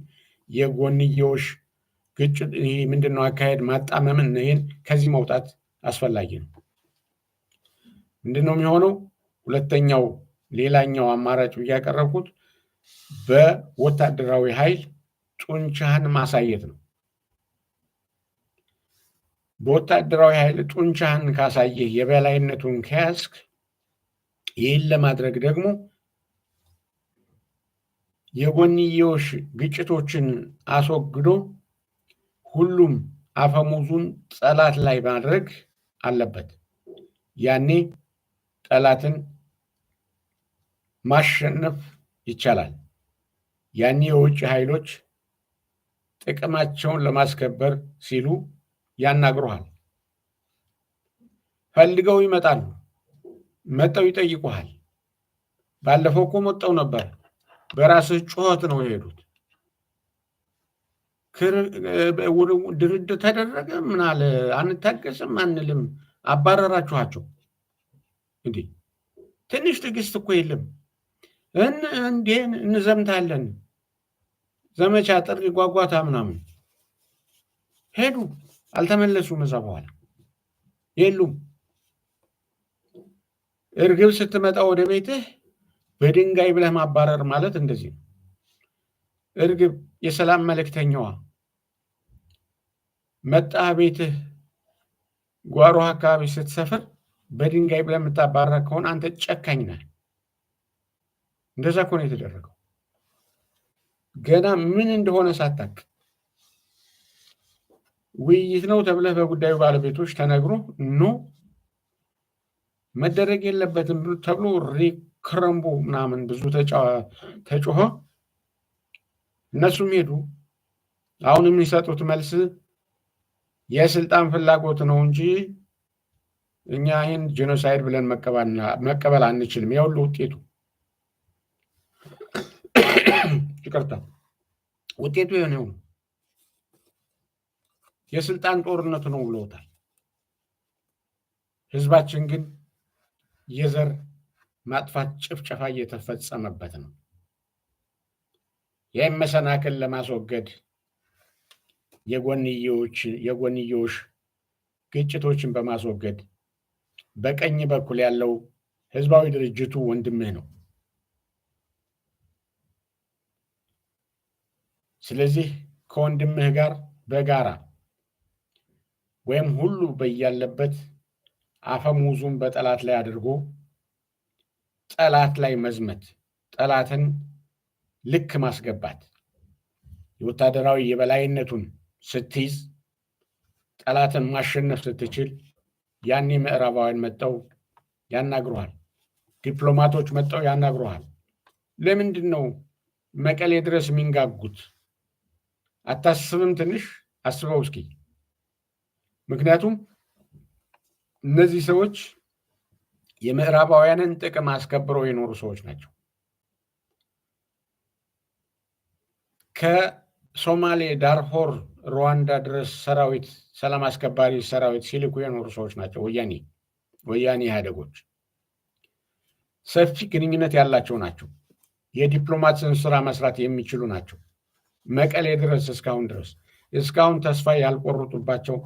የጎንዮሽ ግጭት፣ ይሄ ምንድነው አካሄድ ማጣመምን፣ ይህን ከዚህ መውጣት አስፈላጊ ነው። ምንድነው የሚሆነው? ሁለተኛው ሌላኛው አማራጭ ብዬ ያቀረብኩት በወታደራዊ ኃይል ጡንቻህን ማሳየት ነው። በወታደራዊ ኃይል ጡንቻህን ካሳየህ፣ የበላይነቱን ከያዝክ፣ ይህን ለማድረግ ደግሞ የጎንዮሽ ግጭቶችን አስወግዶ ሁሉም አፈሙዙን ጠላት ላይ ማድረግ አለበት። ያኔ ጠላትን ማሸነፍ ይቻላል። ያኔ የውጭ ኃይሎች ጥቅማቸውን ለማስከበር ሲሉ ያናግሩሃል። ፈልገው ይመጣሉ። መጥተው ይጠይቁሃል። ባለፈው እኮ መጥተው ነበር። በራስህ ጩኸት ነው የሄዱት። ድርድር ተደረገ፣ ምን አለ፣ አንታገስም አንልም፣ አባረራችኋቸው። እንዴ፣ ትንሽ ትዕግስት እኮ የለም። እንዴ እንዘምታለን፣ ዘመቻ፣ ጥሪ፣ ጓጓታ ምናምን፣ ሄዱ፣ አልተመለሱም። እዛ በኋላ የሉም። እርግብ ስትመጣ ወደ ቤትህ በድንጋይ ብለህ ማባረር ማለት እንደዚህ ነው። እርግብ የሰላም መልእክተኛዋ መጣ፣ ቤትህ ጓሮ አካባቢ ስትሰፍር በድንጋይ ብለህ የምታባረር ከሆነ አንተ ጨካኝ ነህ። እንደዛ እኮ ነው የተደረገው። ገና ምን እንደሆነ ሳታቅ ውይይት ነው ተብለህ በጉዳዩ ባለቤቶች ተነግሮ no መደረግ የለበትም ተብሎ ሪክረምቦ ምናምን ብዙ ተጮኸ። እነሱም ሄዱ። አሁን የሚሰጡት መልስ የስልጣን ፍላጎት ነው እንጂ እኛ ይህን genocide ብለን መቀበል አንችልም። የሁሉ ውጤቱ ይቅርታ፣ ውጤቱ የሆነው የስልጣን ጦርነቱ ነው ብለውታል። ህዝባችን ግን የዘር ማጥፋት ጭፍጨፋ እየተፈጸመበት ነው። ይህም መሰናክል ለማስወገድ የጎንዮሽ ግጭቶችን በማስወገድ በቀኝ በኩል ያለው ህዝባዊ ድርጅቱ ወንድምህ ነው። ስለዚህ ከወንድምህ ጋር በጋራ ወይም ሁሉ በያለበት አፈሙዙን በጠላት ላይ አድርጎ ጠላት ላይ መዝመት፣ ጠላትን ልክ ማስገባት፣ የወታደራዊ የበላይነቱን ስትይዝ፣ ጠላትን ማሸነፍ ስትችል፣ ያኔ ምዕራባውያን መጠው ያናግሩሃል። ዲፕሎማቶች መጠው ያናግሩሃል። ለምንድን ነው መቀሌ ድረስ የሚንጋጉት? አታስብም? ትንሽ አስበው እስኪ። ምክንያቱም እነዚህ ሰዎች የምዕራባውያንን ጥቅም አስከብረው የኖሩ ሰዎች ናቸው። ከሶማሌ ዳርፎር፣ ሩዋንዳ ድረስ ሰራዊት፣ ሰላም አስከባሪ ሰራዊት ሲልኩ የኖሩ ሰዎች ናቸው። ወያኔ ኢህአዴጎች ሰፊ ግንኙነት ያላቸው ናቸው። የዲፕሎማትን ስራ መስራት የሚችሉ ናቸው። መቀሌ ድረስ እስካሁን ድረስ እስካሁን ተስፋ ያልቆረጡባቸው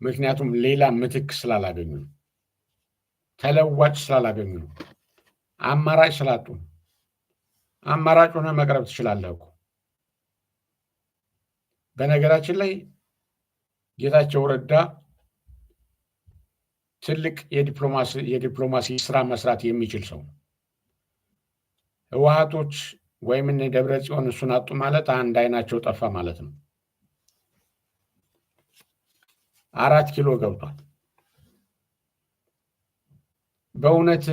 ምክንያቱም ሌላ ምትክ ስላላገኙ ነው። ተለዋጭ ስላላገኙ ነው። አማራጭ ስላጡ ነው። አማራጭ ሆነ መቅረብ ትችላለህ እኮ። በነገራችን ላይ ጌታቸው ረዳ ትልቅ የዲፕሎማሲ ስራ መስራት የሚችል ሰው ነው። ህወሓቶች ወይም እነ ደብረ ጽዮን እሱን አጡ ማለት አንድ አይናቸው ጠፋ ማለት ነው። 4 ኪሎ ገብቷል። በእውነት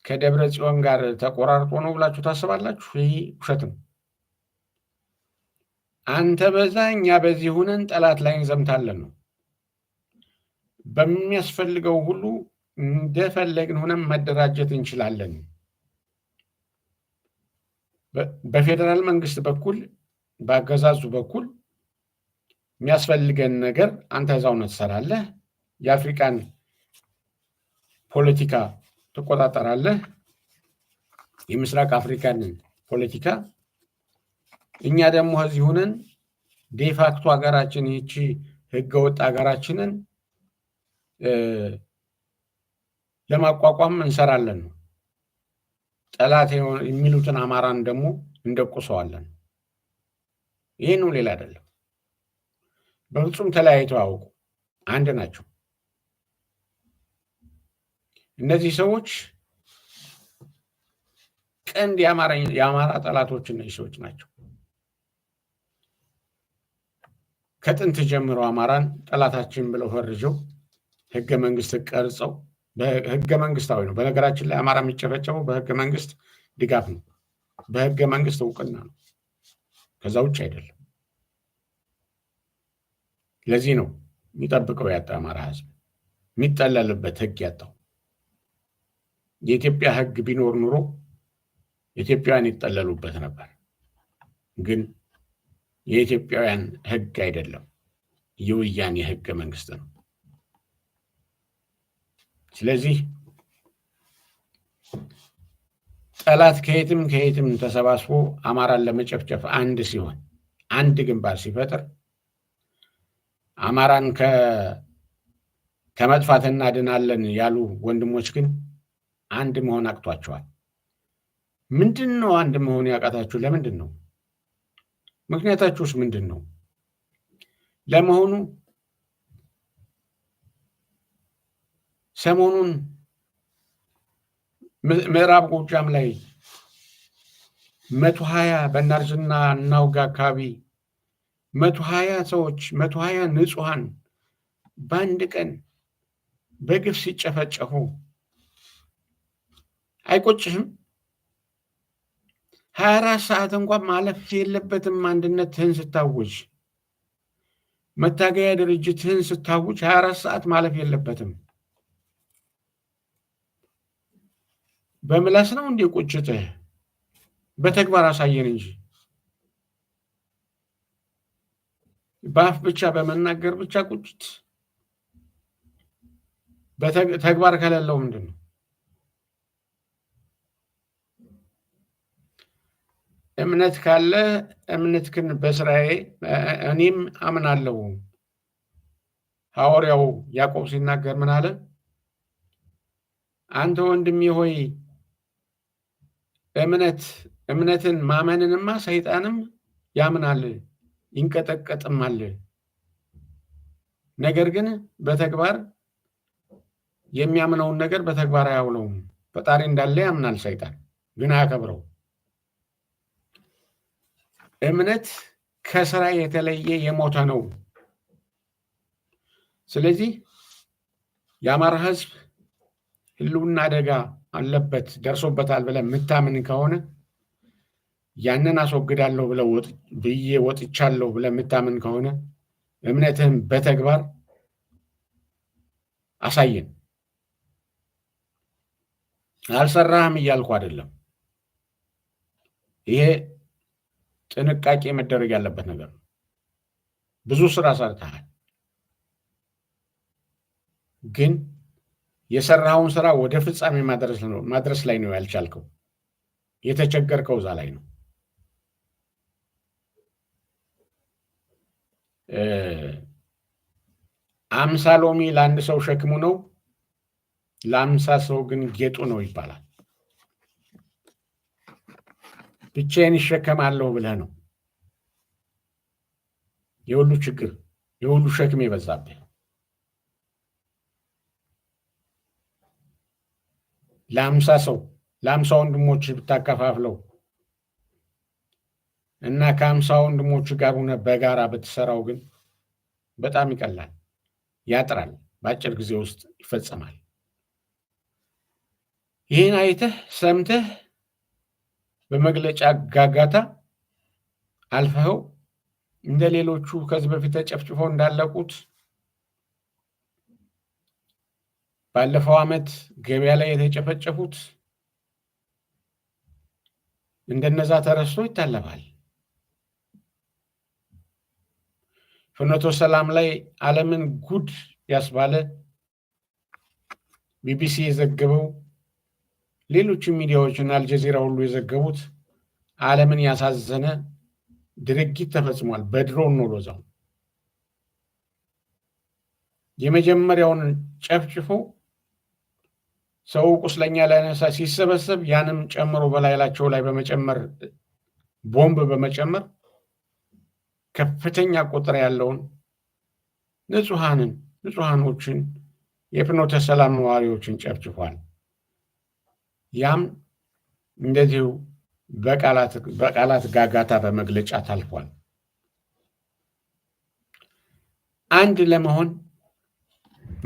ከደብረ ጽዮን ጋር ተቆራርጦ ነው ብላችሁ ታስባላችሁ? ይህ ውሸት ነው። አንተ በዛ እኛ በዚህ ሁነን ጠላት ላይ እንዘምታለን ነው። በሚያስፈልገው ሁሉ እንደፈለግን ሆነን መደራጀት እንችላለን። በፌዴራል መንግስት በኩል በአገዛዙ በኩል የሚያስፈልገን ነገር አንተ እዛው ነው ትሰራለህ። የአፍሪካን ፖለቲካ ትቆጣጠራለህ። የምስራቅ አፍሪካን ፖለቲካ እኛ ደግሞ እዚህ ሆነን de facto ሀገራችን ይቺ ህገወጥ ሀገራችንን ለማቋቋም እንሰራለን ነው። ጠላት የሚሉትን አማራን ደግሞ እንደቁሰዋለን። ይህ ነው፣ ሌላ አይደለም። በፍጹም ተለያይተው አያውቁ፣ አንድ ናቸው። እነዚህ ሰዎች ቀንድ የአማራ ጠላቶች እነዚህ ሰዎች ናቸው። ከጥንት ጀምሮ አማራን ጠላታችን ብለው ፈርጀው ህገ መንግስት ቀርጸው ህገ መንግስታዊ ነው። በነገራችን ላይ አማራ የሚጨፈጨፈው በህገ መንግስት ድጋፍ ነው፣ በህገ መንግስት እውቅና ነው። ከዛ ውጭ አይደለም። ለዚህ ነው የሚጠብቀው ያጣ አማራ ህዝብ የሚጠለልበት ህግ ያጣው። የኢትዮጵያ ህግ ቢኖር ኑሮ ኢትዮጵያውያን ይጠለሉበት ነበር። ግን የኢትዮጵያውያን ህግ አይደለም፣ የወያኔ ህገ መንግስት ነው። ስለዚህ ጠላት ከየትም ከየትም ተሰባስቦ አማራን ለመጨፍጨፍ አንድ ሲሆን፣ አንድ ግንባር ሲፈጥር አማራን ከመጥፋት እናድናለን ያሉ ወንድሞች ግን አንድ መሆን አቅቷቸዋል። ምንድን ነው አንድ መሆን ያቃታችሁ? ለምንድን ነው? ምክንያታችሁስ ምንድን ነው? ለመሆኑ ሰሞኑን ምዕራብ ጎጃም ላይ 120 በእናርጅና እናውጋ አካባቢ 120 ሰዎች 120 ንጹሐን በአንድ ቀን በግፍ ሲጨፈጨፉ አይቆጭህም? 24 ሰዓት እንኳን ማለፍ የለበትም። አንድነትህን ስታውጅ፣ መታገያ ድርጅትህን ስታውጅ 24 ሰዓት ማለፍ የለበትም። በምላስ ነው እንዴ ቁጭትህ? በተግባር አሳየን እንጂ በአፍ ብቻ በመናገር ብቻ ቁጭት ተግባር ከሌለው ምንድን ነው? እምነት ካለ እምነትህን በስራዬ እኔም አምናለሁ። ሐዋርያው ያዕቆብ ሲናገር ምን አለ? አንተ ወንድሜ ሆይ እምነትን ማመንንማ ሰይጣንም ያምናል ይንቀጠቀጥማል። ነገር ግን በተግባር የሚያምነውን ነገር በተግባር አያውለውም። ፈጣሪ እንዳለ ያምናል ሰይጣን ግን አያከብረው። እምነት ከስራ የተለየ የሞተ ነው። ስለዚህ የአማራ ሕዝብ ህልውና አደጋ አለበት ደርሶበታል ብለህ የምታምን ከሆነ፣ ያንን አስወግዳለሁ ብዬ ወጥቻለሁ ብለህ የምታምን ከሆነ እምነትህን በተግባር አሳየን። አልሰራህም እያልኩ አይደለም። ይሄ ጥንቃቄ መደረግ ያለበት ነገር ነው። ብዙ ስራ ሰርተሃል፣ ግን የሰራኸውን ስራ ወደ ፍጻሜ ማድረስ ላይ ነው ያልቻልከው። የተቸገርከው እዛ ላይ ነው። 50 ሎሚ ለአንድ ሰው ሸክሙ ነው፣ ለ50 ሰው ግን ጌጡ ነው ይባላል። ብቻዬን ይሸከማለሁ ብለህ ነው የሁሉ ችግር የሁሉ ሸክም የበዛብህ። ለ50 ሰው ለ50 ወንድሞች ብታከፋፍለው እና ከ50 ወንድሞች ጋር ሆነ በጋራ ብትሰራው ግን በጣም ይቀላል፣ ያጥራል፣ በአጭር ጊዜ ውስጥ ይፈጸማል። ይህን አይተህ ሰምተህ በመግለጫ ጋጋታ አልፈኸው እንደ ሌሎቹ ከዚህ በፊት ተጨፍጭፈው እንዳለቁት፣ ባለፈው ዓመት ገበያ ላይ የተጨፈጨፉት እንደነዛ ተረስቶ ይታለፋል። ፍኖተ ሰላም ላይ ዓለምን ጉድ ያስባለ፣ ቢቢሲ የዘገበው፣ ሌሎችም ሚዲያዎችና አልጀዚራ ሁሉ የዘገቡት ዓለምን ያሳዘነ ድርጊት ተፈጽሟል። በድሮን ነው። ለዛው የመጀመሪያውን ጨፍጭፎ ሰው ቁስለኛ ሊያነሳ ሲሰበሰብ ያንም ጨምሮ በላይላቸው ላይ በመጨመር፣ ቦምብ በመጨመር ከፍተኛ ቁጥር ያለውን ንጹሐኖችን የፍኖተ ሰላም ነዋሪዎችን ጨፍጭፏል። ያም እንደዚሁ በቃላት ጋጋታ በመግለጫ ታልፏል። አንድ ለመሆን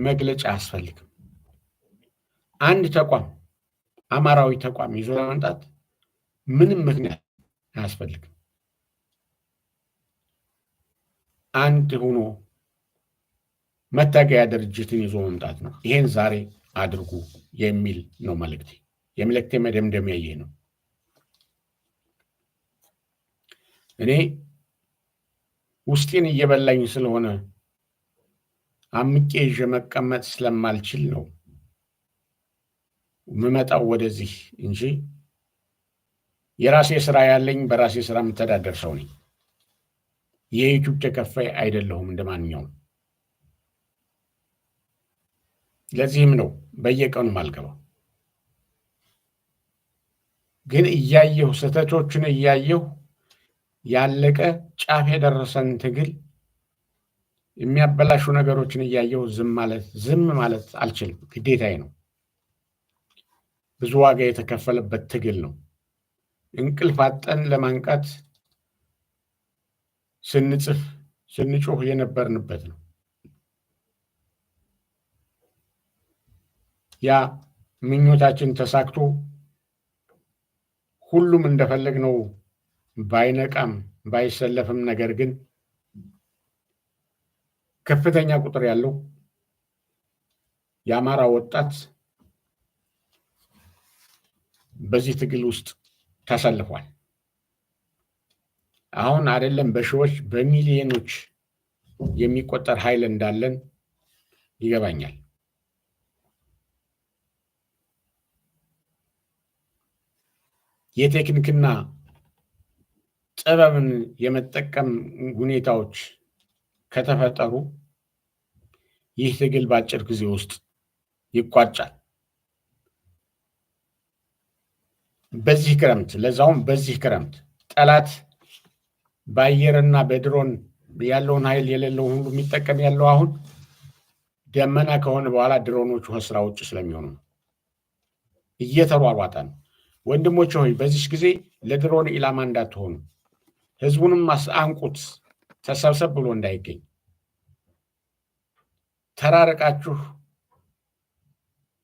መግለጫ አያስፈልግም። አንድ ተቋም፣ አማራዊ ተቋም ይዞ ለመምጣት ምንም ምክንያት አያስፈልግም። አንድ ሆኖ መታገያ ድርጅትን ይዞ መምጣት ነው። ይሄን ዛሬ አድርጉ የሚል ነው መልእክቴ። የመልእክቴ መደምደሚያ ይህ ነው። እኔ ውስጤን እየበላኝ ስለሆነ አምቄ ይዤ መቀመጥ ስለማልችል ነው የምመጣው ወደዚህ እንጂ የራሴ ስራ ያለኝ፣ በራሴ ስራ የምተዳደር ሰው ነኝ። የ YouTube ተከፋይ አይደለሁም እንደ ማንኛውም። ለዚህም ነው በየቀኑ ማልገባው። ግን እያየሁ፣ ስህተቶችን እያየሁ፣ ያለቀ ጫፍ የደረሰን ትግል የሚያበላሹ ነገሮችን እያየሁ ዝም ማለት አልችልም። ግዴታዬ ነው። ብዙ ዋጋ የተከፈለበት ትግል ነው። እንቅልፍ አጠን ለማንቃት ስንጽፍ ስንጮህ የነበርንበት ነው። ያ ምኞታችን ተሳክቶ ሁሉም እንደፈለግነው ባይነቃም ባይሰለፍም፣ ነገር ግን ከፍተኛ ቁጥር ያለው የአማራ ወጣት በዚህ ትግል ውስጥ ተሰልፏል። አሁን አይደለም በሺዎች በሚሊዮኖች የሚቆጠር ኃይል እንዳለን ይገባኛል። የቴክኒክና ጥበብን የመጠቀም ሁኔታዎች ከተፈጠሩ ይህ ትግል በአጭር ጊዜ ውስጥ ይቋጫል። በዚህ ክረምት፣ ለዛውም በዚህ ክረምት ጠላት በአየርና በድሮን ያለውን ኃይል የሌለውን ሁሉ የሚጠቀም ያለው አሁን ደመና ከሆነ በኋላ ድሮኖቹ ከስራ ውጭ ስለሚሆኑ ነው። እየተሯሯጠ ነው። ወንድሞች ሆይ፣ በዚህ ጊዜ ለድሮን ኢላማ እንዳትሆኑ፣ ህዝቡንም አንቁት፣ ተሰብሰብ ብሎ እንዳይገኝ ተራርቃችሁ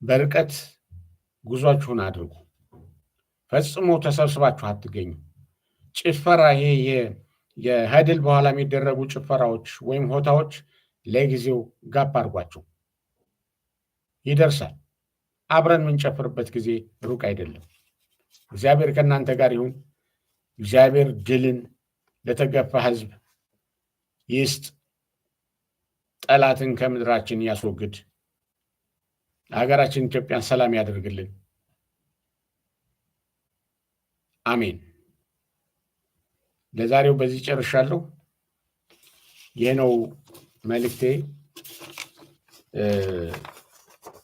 በርቀት ጉዟችሁን አድርጉ። ፈጽሞ ተሰብስባችሁ አትገኙ። ጭፈራ፣ ይሄ የሀድል በኋላ የሚደረጉ ጭፈራዎች ወይም ሆታዎች ለጊዜው ጋብ አድርጓቸው፣ ይደርሳል። አብረን የምንጨፍርበት ጊዜ ሩቅ አይደለም። እግዚአብሔር ከእናንተ ጋር ይሁን። እግዚአብሔር ድልን ለተገፋ ህዝብ ይስጥ። ጠላትን ከምድራችን ያስወግድ። ሀገራችን ኢትዮጵያን ሰላም ያደርግልን። አሜን። ለዛሬው በዚህ ጨርሻለሁ። ይህ ነው መልእክቴ።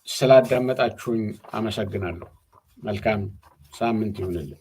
ስላዳመጣችሁኝ አመሰግናለሁ። መልካም ሳምንት ይሁንልን።